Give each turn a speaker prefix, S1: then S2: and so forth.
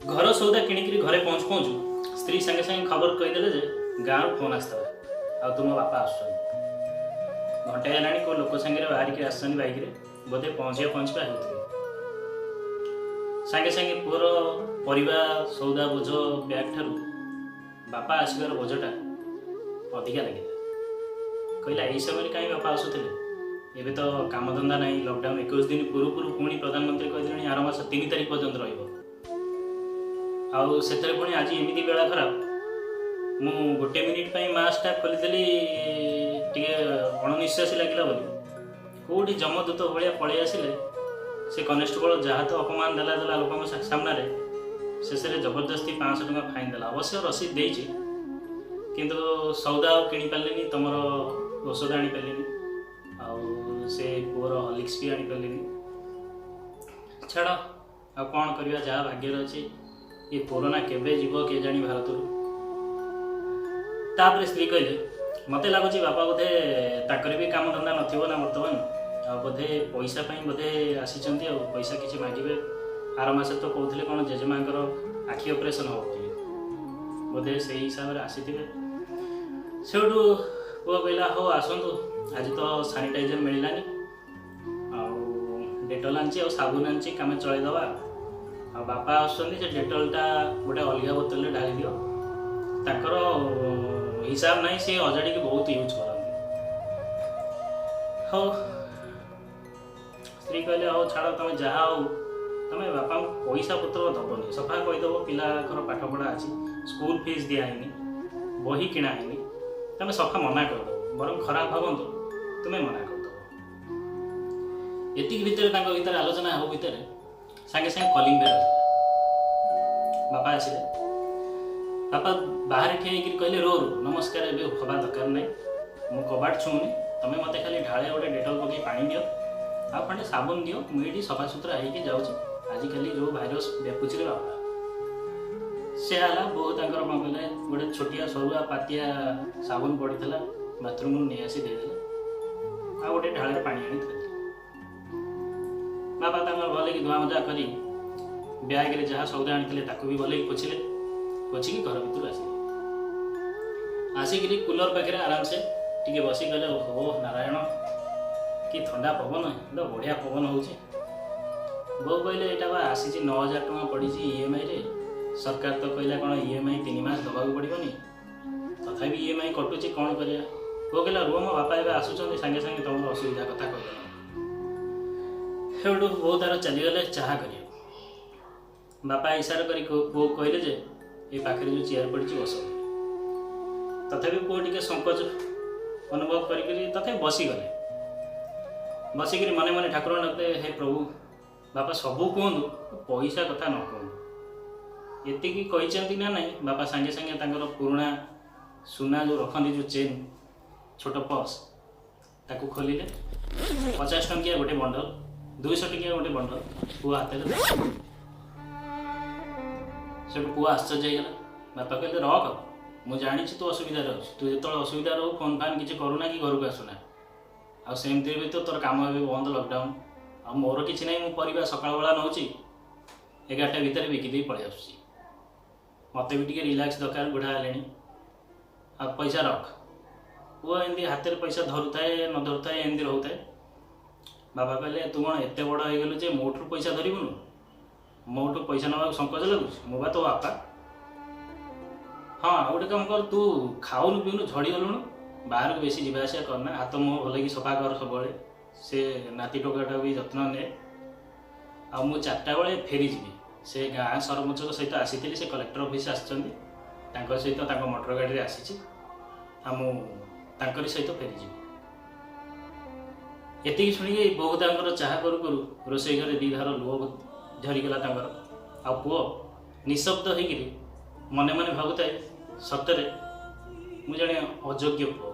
S1: ଘର ସଉଦା କିଣିକିରି ଘରେ ପହଞ୍ଚୁ ପହଞ୍ଚୁ ସ୍ତ୍ରୀ ସାଙ୍ଗେ ସାଙ୍ଗେ ଖବର କହିଦେଲେ ଯେ ଗାଁରୁ ଫୋନ୍ ଆସିଥିଲା ଆଉ ତୁମ ବାପା ଆସୁଛନ୍ତି। ଘଣ୍ଟାଏ ହେଲାଣି, କେଉଁ ଲୋକ ସାଙ୍ଗରେ ବାହାରିକି ଆସିଛନ୍ତି ବାଇକରେ, ବୋଧେ ପହଞ୍ଚିବା ପହଞ୍ଚିବା ହେଉଥିବେ। ସାଙ୍ଗେ ସାଙ୍ଗେ ପୁଅର ପରିବା ସଉଦା ବୋଝ ବ୍ୟାଗ୍ ଠାରୁ ବାପା ଆସିବାର ବୋଝଟା ଅଧିକା ଲାଗିଲା। କହିଲା, ଏଇ ସମୟରେ କାହିଁ ବାପା ଆସୁଥିଲେ? ଏବେ ତ କାମଧନ୍ଦା ନାହିଁ। ଲକଡାଉନ୍ 21 ଦିନ ପୂର୍ବରୁ ପୁଣି ପ୍ରଧାନମନ୍ତ୍ରୀ କହିଦେଲେଣି ଆର ମାସ 3 ତାରିଖ ପର୍ଯ୍ୟନ୍ତ ରହିବ। ଆଉ ସେଥିରେ ପୁଣି ଆଜି ଏମିତି ବେଳା ଖରାପ, ମୁଁ ଗୋଟେ ମିନିଟ୍ ପାଇଁ ମାସ୍କଟା ଖୋଲିଦେଲି, ଟିକେ ଅଣନିଶ୍ୱାସୀ ଲାଗିଲା ବୋଲି କେଉଁଠି ଯମଦୂତ ଭଳିଆ ପଳେଇ ଆସିଲେ। ସେ କନେଷ୍ଟବଳ ଯାହା ତ ଅପମାନ ଦେଲା ଦେଲା ଲୋକଙ୍କ ସାମ୍ନାରେ, ଶେଷରେ ଜବରଦସ୍ତି 500 ଟଙ୍କା ଫାଇନ୍ ଦେଲା। ଅବଶ୍ୟ ରସିଦ ଦେଇଛି, କିନ୍ତୁ ସଉଦା ଆଉ କିଣିପାରିଲିନି, ତମର ଔଷଧ ଆଣିପାରିଲିନି, ଆଉ ସେ ପୁଅର ହର୍ଲିକ୍ସ ବି ଆଣିପାରିଲିନି। ଛାଡ଼, ଆଉ କ'ଣ କରିବା, ଯାହା ଭାଗ୍ୟରେ ଅଛି। ଏ କୋରୋନା କେବେ ଯିବ କେଜାଣି ଭାରତରୁ। ତାପରେ ସ୍ତ୍ରୀ କହିଲେ, ମୋତେ ଲାଗୁଛି ବାପା ବୋଧେ ତାଙ୍କର ବି କାମ ଧନ୍ଦା ନଥିବ ନା ବର୍ତ୍ତମାନ, ଆଉ ବୋଧେ ପଇସା ପାଇଁ ବୋଧେ ଆସିଛନ୍ତି, ଆଉ ପଇସା କିଛି ମାଗିବେ। ଆର ମାସରେ ତ କହୁଥିଲେ କ'ଣ ଜେଜେମାଙ୍କର ଆଖି ଅପରେସନ୍ ହେବ ବୋଲି, ବୋଧେ ସେଇ ହିସାବରେ ଆସିଥିବେ। ସେଇଠୁ ପୁଅ କହିଲା, ହଉ ଆସନ୍ତୁ, ଆଜି ତ ସାନିଟାଇଜର ମିଳିଲାନି, ଆଉ ଡେଟଲ୍ ଆଣିଛି ଆଉ ସାବୁନ ଆଣିଛି, କାମ ଚଳେଇଦେବା। ଆଉ ବାପା ଆସୁଛନ୍ତି, ସେ ଡେଟଲ୍ଟା ଗୋଟେ ଅଲଗା ବୋତଲରେ ଢାଳି ଦିଅ। ତାଙ୍କର ହିସାବ ନାହିଁ, ସେ ଅଜାଡ଼ିକି ବହୁତ ୟୁଜ୍ କରନ୍ତି। ହଉ, ସ୍ତ୍ରୀ କହିଲେ, ହଉ ଛାଡ଼, ତମେ ଯାହା ହଉ ତମେ ବାପାଙ୍କୁ ପଇସା ପତ୍ର ଦବନି। ସଫା କହିଦେବ ପିଲାଙ୍କର ପାଠପଢ଼ା ଅଛି, ସ୍କୁଲ ଫିସ୍ ଦିଆ ହେଇନି, ବହି କିଣା ହେଇନି। ତମେ ସଫା ମନା କରିଦେବ, ବରଂ ଖରାପ ଭାବନ୍ତୁ, ତୁମେ ମନା କରିଦେବ। ଏତିକି ଭିତରେ ତାଙ୍କ ଭିତରେ ଆଲୋଚନା ହଉ ଭିତରେ ସାଙ୍ଗେ ସାଙ୍ଗେ କଲିଂ ବେଲ୍ ଆସିଲା। ବାପା ଆସିଲେ। ବାପା ବାହାରେ ଠିଆ ହେଇକିରି କହିଲେ, ରୋ ରୋ, ନମସ୍କାର ଏବେ ହେବା ଦରକାର ନାହିଁ, ମୁଁ କବାଟ ଛୁଉଁନି। ତମେ ମୋତେ ଖାଲି ଢାଳେ ଗୋଟେ ଡେଟଲ୍ ପକେଇ ପାଣି ଦିଅ ଆଉ ଖଣ୍ଡେ ସାବୁନ ଦିଅ, ମୁଁ ଏଇଠି ସଫାସୁତୁରା ହେଇକି ଯାଉଛି। ଆଜିକାଲି ଯେଉଁ ଭାଇରସ୍ ବ୍ୟାପୁଛି ରେ ବାପା। ସେ ହେଲା, ବୋଉ ତାଙ୍କର କ'ଣ କଲେ, ଗୋଟେ ଛୋଟିଆ ସରୁଆ ପାତିଆ ସାବୁନ ପଡ଼ିଥିଲା, ବାଥରୁମରୁ ନେଇ ଆସି ଦେଇଦେଲେ ଆଉ ଗୋଟେ ଢାଳରେ ପାଣି ଆଣି ଥୋଇଦେଲେ। ବାପା ତାଙ୍କର ଭଲକି ଧୁଆ ମଜା କରି ବ୍ୟାଗରେ ଯାହା ସଉଦା ଆଣିଥିଲେ ତାକୁ ବି ଭଲକି ପୋଛିଲେ। ପୋଛିକି ଘର ଭିତରୁ ଆସିଲେ। ଆସିକିରି କୁଲର ପାଖରେ ଆରାମସେ ଟିକେ ବସି କହିଲେ, ଓହୋ ନାରାୟଣ, କି ଥଣ୍ଡା ପବନ, ତ ବଢ଼ିଆ ପବନ ହେଉଛି। ବୋଉ କହିଲେ, ଏଇଟା ବା ଆସିଛି, 9000 ଟଙ୍କା ପଡ଼ିଛି ଇଏମ୍ଆଇରେ। ସରକାର ତ କହିଲା କ'ଣ ଇଏମ୍ଆଇ 3 ମାସ ଦେବାକୁ ପଡ଼ିବନି, ତଥାପି ଇଏମ୍ଆଇ କଟୁଛି, କ'ଣ କରିବା? ବୋଉ କହିଲା, ରୁହ, ମୋ ବାପା ଏବେ ଆସୁଛନ୍ତି, ସାଙ୍ଗେ ସାଙ୍ଗେ ତମର ଅସୁବିଧା କଥା କହିଦେବ। ସେଇଠୁ ବୋଉ ତାର ଚାଲିଗଲେ ଚାହା କରିବାକୁ। ବାପା ଇସାରା କରି ପୁଅକୁ କହିଲେ ଯେ ଏ ପାଖରେ ଯେଉଁ ଚେୟାର ପଡ଼ିଛି ବସ। ତଥାପି ପୁଅ ଟିକେ ସଙ୍କୋଚ ଅନୁଭବ କରିକିରି ତଥାପି ବସିଗଲେ। ବସିକିରି ମନେ ମନେ ଠାକୁରଙ୍କୁ ଡାକିଲେ, ହେ ପ୍ରଭୁ, ବାପା ସବୁ କୁହନ୍ତୁ, ପଇସା କଥା ନ କୁହନ୍ତୁ। ଏତିକି କହିଛନ୍ତି ନା ନାହିଁ, ବାପା ସାଙ୍ଗେ ସାଙ୍ଗେ ତାଙ୍କର ପୁରୁଣା ସୁନା ଯେଉଁ ରଖନ୍ତି, ଯେଉଁ ଚେନ୍, ଛୋଟ ପର୍ସ, ତାକୁ ଖୋଲିଲେ। 50 ଟଙ୍କିଆ ଗୋଟେ ବଣ୍ଡଲ, 200 ଟଙ୍କିଆ ଗୋଟେ ବଣ୍ଡଲ ପୁଅ ହାତରେ ଦେଲେ। ସେଠୁ ପୁଅ ଆଶ୍ଚର୍ଯ୍ୟ ହେଇଗଲା। ବାପା କହିଲେ, ରଖ, ମୁଁ ଜାଣିଛି ତୁ ଅସୁବିଧାରେ ଅଛୁ। ତୁ ଯେତେବେଳେ ଅସୁବିଧା ରହୁ ଫୋନ୍ ଫାନ୍ କିଛି କରୁନା କି ଘରକୁ ଆସୁନା। ଆଉ ସେମିତିରେ ବି ତ ତୋର କାମ ଏବେ ବନ୍ଦ, ଲକଡାଉନ୍। ଆଉ ମୋର କିଛି ନାହିଁ, ମୁଁ ପରିବା ସକାଳ ବେଳା ନେଉଛି, 11ଟା ଭିତରେ ବିକି ଦେଇ ପଳେଇ ଆସୁଛି। ମୋତେ ବି ଟିକେ ରିଲାକ୍ସ ଦରକାର, ବୁଢ଼ା ହେଲେଣି। ଆଉ ପଇସା ରଖ। ପୁଅ ଏମିତି ହାତରେ ପଇସା ଧରୁଥାଏ ନ ଧରୁଥାଏ, ଏମିତି ରହୁଥାଏ। ବାବା କହିଲେ, ତୁ କ'ଣ ଏତେ ବଡ଼ ହେଇଗଲୁ ଯେ ମୋଠୁ ପଇସା ଧରିବୁନୁ? ମୋଠୁ ପଇସା ନେବାକୁ ସଙ୍କୋଚ ଲାଗୁଛି? ମୁଁ ବା ତୋ ବାପା। ହଁ, ଆଉ ଗୋଟେ କାମ କର, ତୁ ଖାଉନୁ ପିଉନୁ, ଝଡ଼ିଗଲୁଣୁ, ବାହାରକୁ ବେଶୀ ଯିବା ଆସିବା କରନା, ହାତ ମୁହଁ ଭଲକି ସଫା କର ସବୁବେଳେ, ସେ ନାତି ଟୋକାଟା ବି ଯତ୍ନ ନେ। ଆଉ ମୁଁ 4ଟା ବେଳେ ଫେରିଯିବି। ସେ ଗାଁ ସରପଞ୍ଚଙ୍କ ସହିତ ଆସିଥିଲି, ସେ କଲେକ୍ଟର ଅଫିସ୍ ଆସିଛନ୍ତି, ତାଙ୍କ ସହିତ ତାଙ୍କ ମଟର ଗାଡ଼ିରେ ଆସିଛି, ଆଉ ମୁଁ ତାଙ୍କରି ସହିତ ଫେରିଯିବି। ଏତିକି ଶୁଣିକି ବୋଉ ତାଙ୍କର ଚାହା କରୁ କରୁ ରୋଷେଇ ଘରେ ଦି ଧାର ଲୁହ ଝରିଗଲା ତାଙ୍କର। ଆଉ ପୁଅ ନିଶବ୍ଦ ହେଇକିରି ମନେ ମନେ ଭାବୁଥାଏ, ସତରେ ମୁଁ ଜଣେ ଅଯୋଗ୍ୟ ପୁଅ।